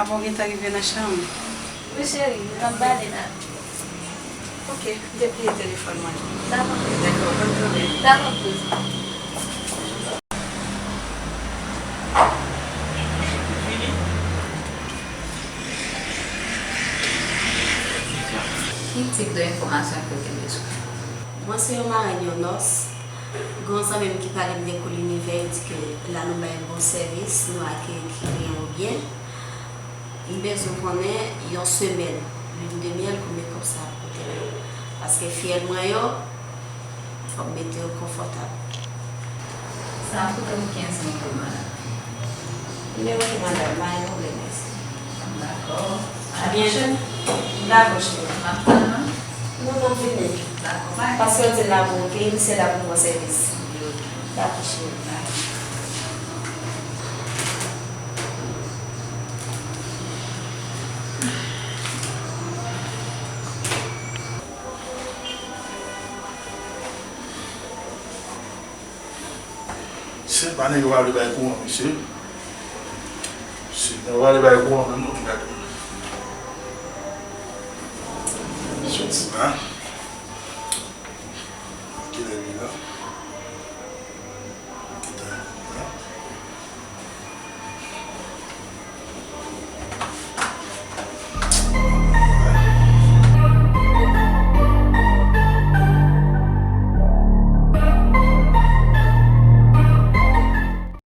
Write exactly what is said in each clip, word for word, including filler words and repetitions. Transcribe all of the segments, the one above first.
Bon, gentan rive nan chanm. Wi, cheri, m ap bale la. Ok, m te bliye telefòn mwen. Dakò. Dakò, bòn jounen. Dakò, kouzin. Ki tip de enfòmasyon ke w te bezwen? Mwen se yon marenn, yon nòs. Gen yon zanmi m ki pale m de kou linivè, yo di ke la nou bay bon sèvis, nou akeyi kliyan yo byen. M bezwen konnen yon semèn, lune de miel, konbyen kòb sa ap koute m? Paske fiyèl mwen yo, fò m mete yo konfòtab. Sa ap koute m kenz mil goud, madanm. Nimewo ki madanm, pa gen pwoblèm, mèsi. Dakò. A byen. Dakò, cheri. M ap tann ou. Non, non, vini. Dakò, pa gen. Paske yo di l la pou oke, misye la pou pran sèvis. Dakò, cheri. Se pa nèg yo pa vle bay kouran, mesye. Se nèg yo pa vle bay kouran menm non, gade. Jodi a. Kilè li la? Kilè li la?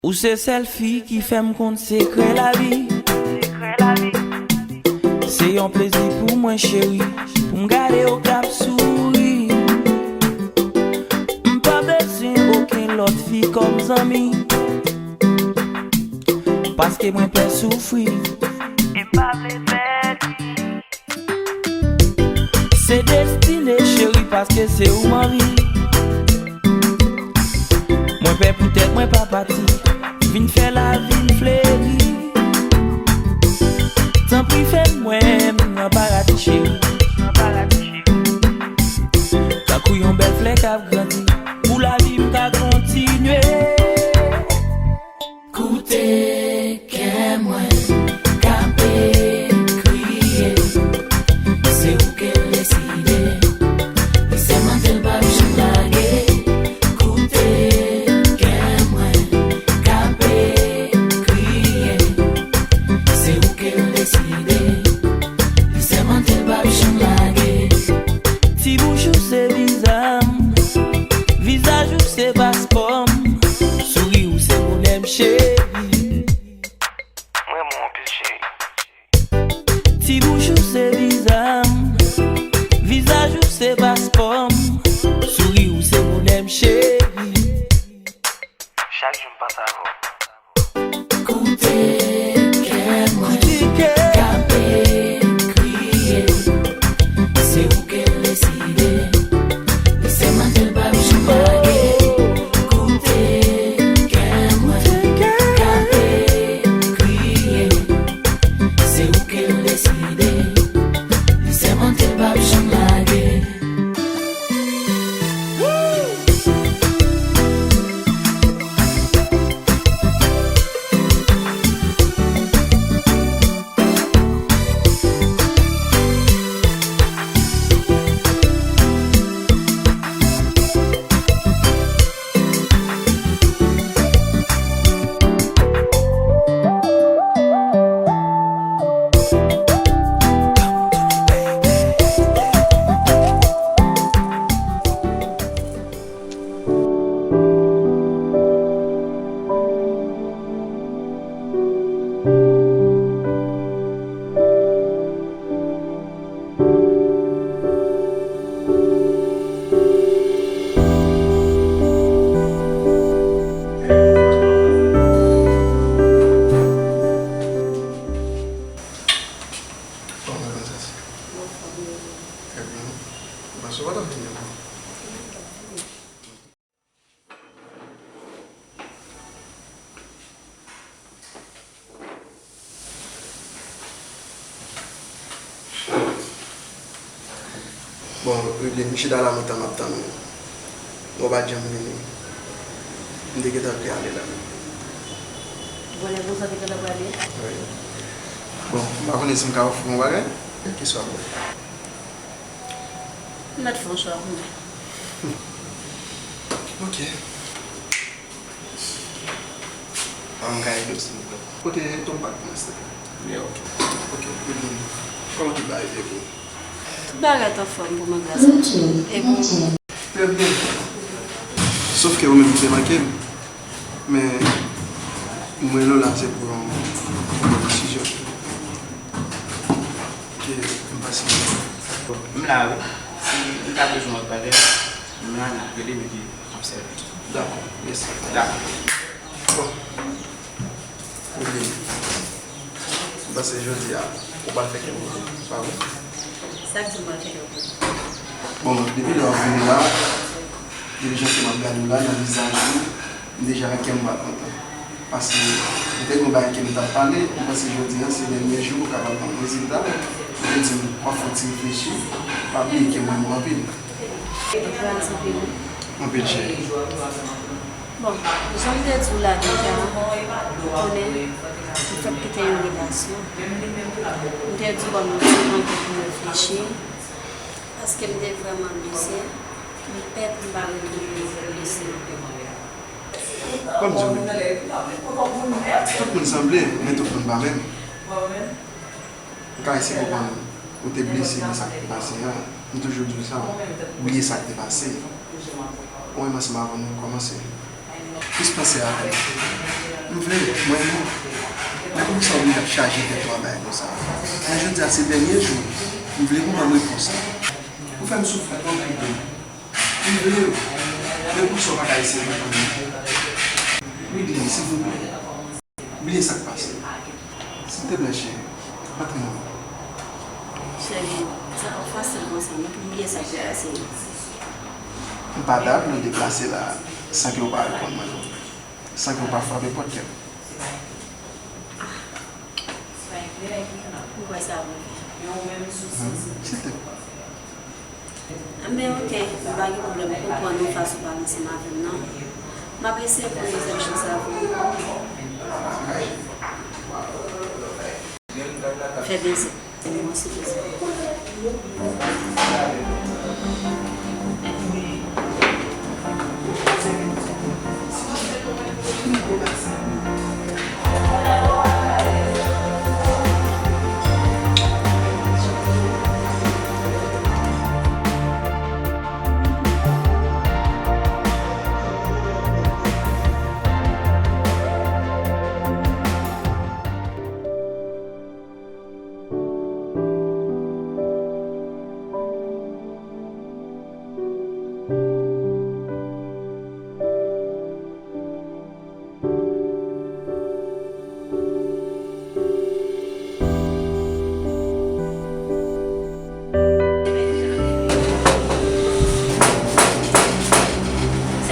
Ou se sèl fi ki fè m konn sekrè lavi. Se yon plezi pou mwen, cheri, pou m gade w k ap souri. M pa bezwen okenn lòt fi kòm zanmi, paske mwen pè soufri. E m pa vle pèdi. Se destine, cheri, paske se ou m anvi. Mwen pè poutèt mwen pa pati, vin fè lavi m fleri. Tanpri fè m wè m nan paradi, cheri. Tankou yon bèl flè k ap grandi, pou lavi m ka kontinye. Koute kè mwen k ape kriye. Se ou ke l deside. Li sèmante l p ap janm lage. Koute kè mwen k ape kriye. Se ou ke l deside. Li sèmante l p ap janm lage. Ti bouch ou se viza m. Vizaj ou se paspò m. Souri ou se bonè m, cheri. M renmen w anpil, cheri. Ti bouch ou se viza m. Vizaj ou se paspò m. Souri ou se bonè m, cheri. Chak jou m panse avè w. Koute kè mwen k ape kriye. Se ou ke l deside. Li sèmante l p ap janm lage. Koute kè mwen k ape kriye. Se ou ke l deside. Li sèmante l p ap janm lage. Kòman w ye, Princesse? Trè byen. Ou panse w pa t ap vini ankò? Bon, Wideline, m chita la lontan m ap tann ou. Ou pa t janm vini. M te gentan vle ale la. Bon, lè konsa w te gentan prale? Wi. Bon, m pa konnen si m ka ofri w yon bagay, kèlkeswa bon. M mèt fè yon chwa pou mwen. Ok. An, m ka ede w, silvouplè. Kote tonm pa k mwen, silvouplè? Yeah, ok. Ok, good morning. Kòman tout bagay te pou ou? Tout bagay t anfòm pou mwen, gras a Dye. E pou ou? Trè byen. Sòf ke ou menm ou te manke m. Men, mwen la, se pou yon, yon bon desizyon. Ke m pase. M la, wi. Si ou ta bezwen lòt bagay, m la, n ap rele m epi m ap sèvi. Dakò, mèsi. Dakò. Bon. Oubyen, m panse jodi a, ou pral fè kè m kontan, pa vre? Sa k di m pral fè kè w kontan? Bon, depi lè w vini la, depi jan ke m ap gade w la, nan vizaj ou, m deja wè kè m pral kontan. Paske, m te gen yon bagay ke m t ap pale, m panse jodi a, se dènye jou pou w kapab ban m rezilta. M te di m, w ap fè yon ti reflechi, pa bliye ke m renmen w anpil. Anpil, cheri. Bon, jan m te di w la deja, ou konnen, m fèk kite yon relasyon. M te di w ban m yon ti tan pou m reflechi, paske m te vrèman blese. M pè pou m pa retounen blese ankò. Kòm di w, tout moun sanble, men tout moun pa menm. M ka eseye konprann ou te blese nan sa k te pase a. M toujou di w sa, bliye sa k te pase. Ou menm ansanm avè m nou kòmanse. Plis panse avè m. M vle, mwen menm. Men poukisa w oblije ap chaje tèt ou a bagay konsa? Men jodi a se dènye jou. M vle konprann repons la. Ou fè m soufri anpil, baby. M vle w. Men poukisa w pa ka eseye konprann mwen? Ridley, silvouplè. Bliye sa k pase. Silteplè, cheri, antre nan men m. Cheri, sa p ap fasil konsa, non, pou m bliye sa k te pase. M pa dab nou deplase la san ke w pa reponn mwen, non. San ke w pa frape pòt kè m. Ah, m kwè sa vre. Silteplè. Enben, oke, m pa gen pwoblèm, m konprann ou fason w pale ansanm avè m nan. M ap eseye pran dezyèm chans la pou ou. Fè beze. Mwen se beze.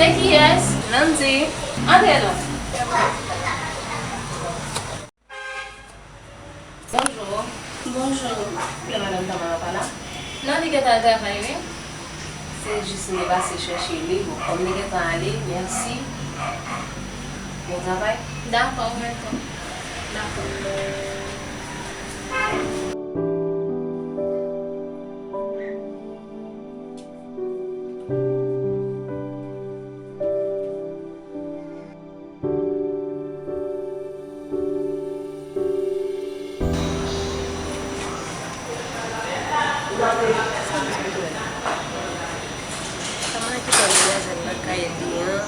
Se kiyès? Nandy. Antre non. Bonjou. Bonjou. Kilè madanm Tamara pa la? Non, li gentan al travay, wi. Se jis m te pase chèche li. Bon, kòm li gentan ale, mèsi. Bon travay. Dakò, ou menm tou. Dakò. Sa m di w la? Sa m kite demwazèl nan kay li an,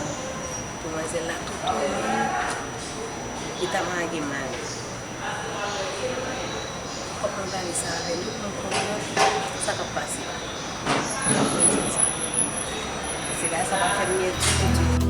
demwazèl la tou tounen, li ta mare mari. Fòk mwen pale sa avè nou pou m konprann sa k ap pase la. Mwen di l sa. Paske bagay sa pa fè m byen ditou, ditou.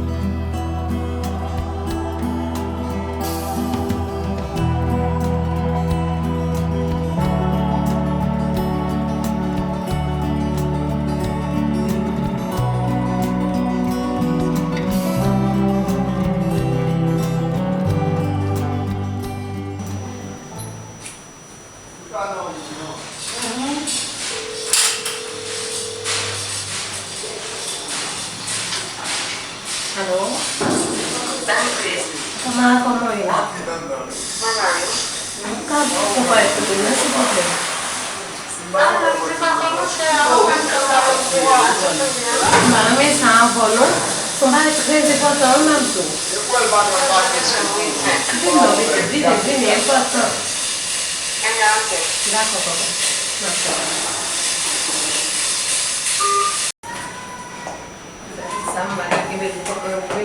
Alo? Sa m fè? Kòman, kòman w ye la? Mwen la, wi. Ou ka konpare foto m nan, silvouplè? M pa renmen sa avè w, non. Se yon bagay trè enpòtan, wi, m ap di w. Vin non, pitit, vini, vini, enpòtan. Dakò, papa. M ap tann. Sa m pa ka kenbe l pou kont mwen vre.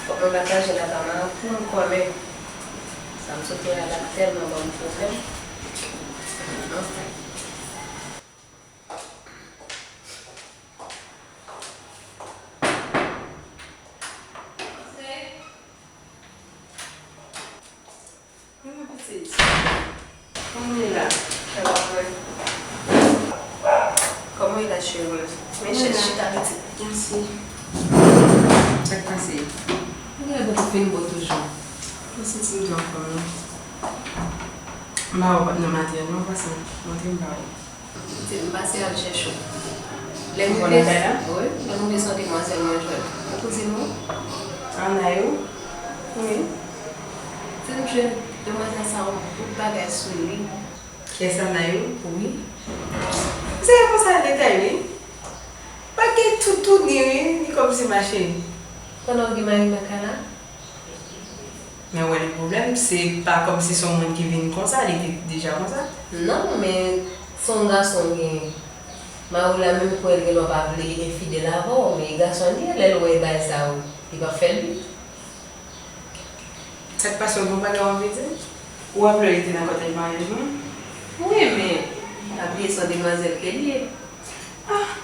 Fòk mwen pataje l ak Amara pou m konnen. Sa m sot wè a la tèlman ban m pwoblèm. Kòman pitit? Kòman w ye la? Sa va, frè? Kòman w ye la, cheri? Men chèz, chita, pitit. Mèsi. Sa k pase? Ou gen lè bò tou fin bo toujou. Mwen santi m tou anfòm, non. M pa wè w nan maten an, non, pase, montre m pa wè w. Se m pase al chèche w. Lè m rive, wi, lè m rive se yon demwazèl mwen jwenn. Ou kouzin ou? Anayou? Wi. Se m jwenn demwazèl sa yon bout bagay sou li. Kiyès, Anayou? Wi. Se konsa l te ye, wi. Pa gen toutouni, wi, li kòmsi mache. Pandan w gen mari nan kay la? Men w wè li pwoblèm, se pa kòmsi se yon moun ki vin konsa, li te deja konsa. Non, men se yon gason w genyen. Mari w la menm kwè l gen dwa pa vle enfidèl avè w, men e gason l ye, lè l wè bagay sa yo, li p ap fè l vit. Sa k pase w, gen yon bagay w anvi di? Ou raple w li te nan kòtèj maryaj mwen? Wi, men pa bliye se yon demwazèl ke l ye. Ah!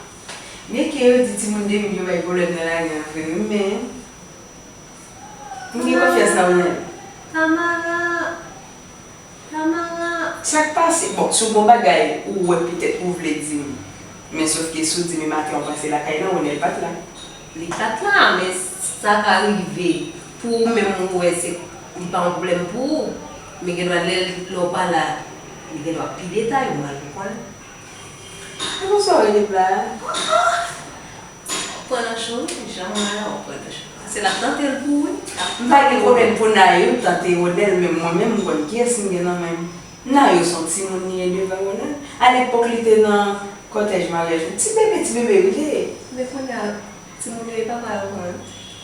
Byenke yo di timoun de mil yo bay pwoblèm nan lari a vre, wi, men M gen konfyans nan Ronel. Tamara, Tamara. Sa k pase? Bon, si w gen yon bagay ou wè petèt ou vle di m. Men sòf ke si w di m maten an w pase lakay lan, Ronel pa t la. Li pa t la, men sa ka rive. Pou ou menm ou wè se, li pa yon pwoblèm pou ou. Men gen dwa lè, lè w pa la, li gen dwa pi detay, ou mal pou konnen. E konsa w rele pla a? Pran nan cho, wi, jan mwen la, w pran nan cho. Se l ap tante l pou ou, wi. M pa gen pwoblèm pou Nayou tante Ronel, men mwen menm, m konn kiyès m gen nan men m. Nayou se yon timoun li ye devan Ronel. Alepòk li te nan kòtèj maryaj, ti bebe, ti bebe, wi, li te ye. Men kounye a, timoun yo, e papa yo pran, wi.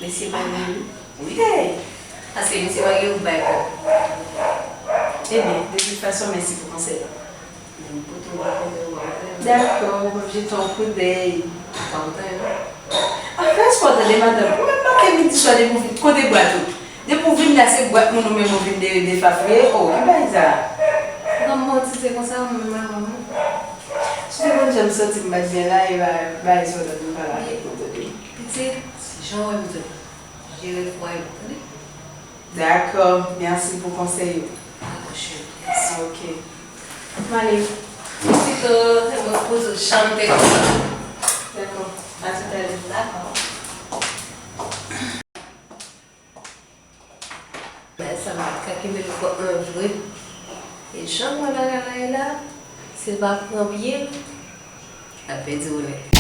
Mesye pa gen, wi. Wi. Hey! Paske misye pa gen pou bay kòb. Ebyen, de tout fason, mèsi pou konsèy la. Dakò, m ap jete yon koudèy. Anfen, èske w tande, madanm? Ou menm manke midi swa depi w vin. Kote bwat ou? Depi w vin la, se bwat moun ou menm ou vin de, defafriye. Oh, ki bagay sa? Ou ka manti, se konsa ou menm avan mwen. Si w te konn jan m santi m pa t byen la, e ba, bagay sa w t ap vin pale avèk mwen, tande. Pitit, se jan w wè m di w. Jere fwaye w, tande? Dakò, mèsi pou konsèy ou. Dakò, cheri, mèsi. Ok. M ale. Pito, se mwen poze w jan m te kontan. Dakò. A toutalè. Dakò. Bagay sa m pa t ka kenbe l kont mwen vre. E jan m wè bagay la ye la, si l pa pran pye l, l ap pèdi Ronel.